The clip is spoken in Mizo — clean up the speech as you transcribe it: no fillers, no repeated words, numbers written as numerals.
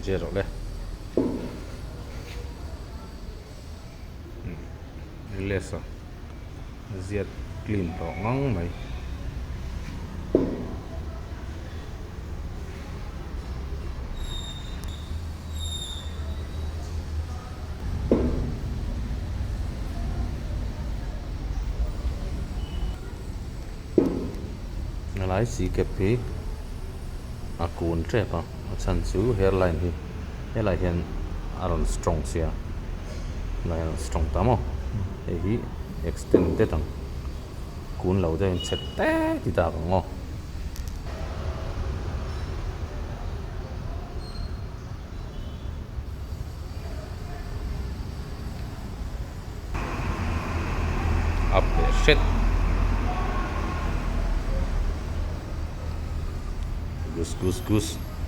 Jet rawh le. Relax a ziat clean tawh ngang mai. Helai si cap hi a kun tep a a chhan chu hairline hi helai hian a rawn strong sia helai hian a rawn strong ta maw hei hi extend det ang kun lo deuhin chhe te ti tak ang aw. Up leh hret. Gus gus gus.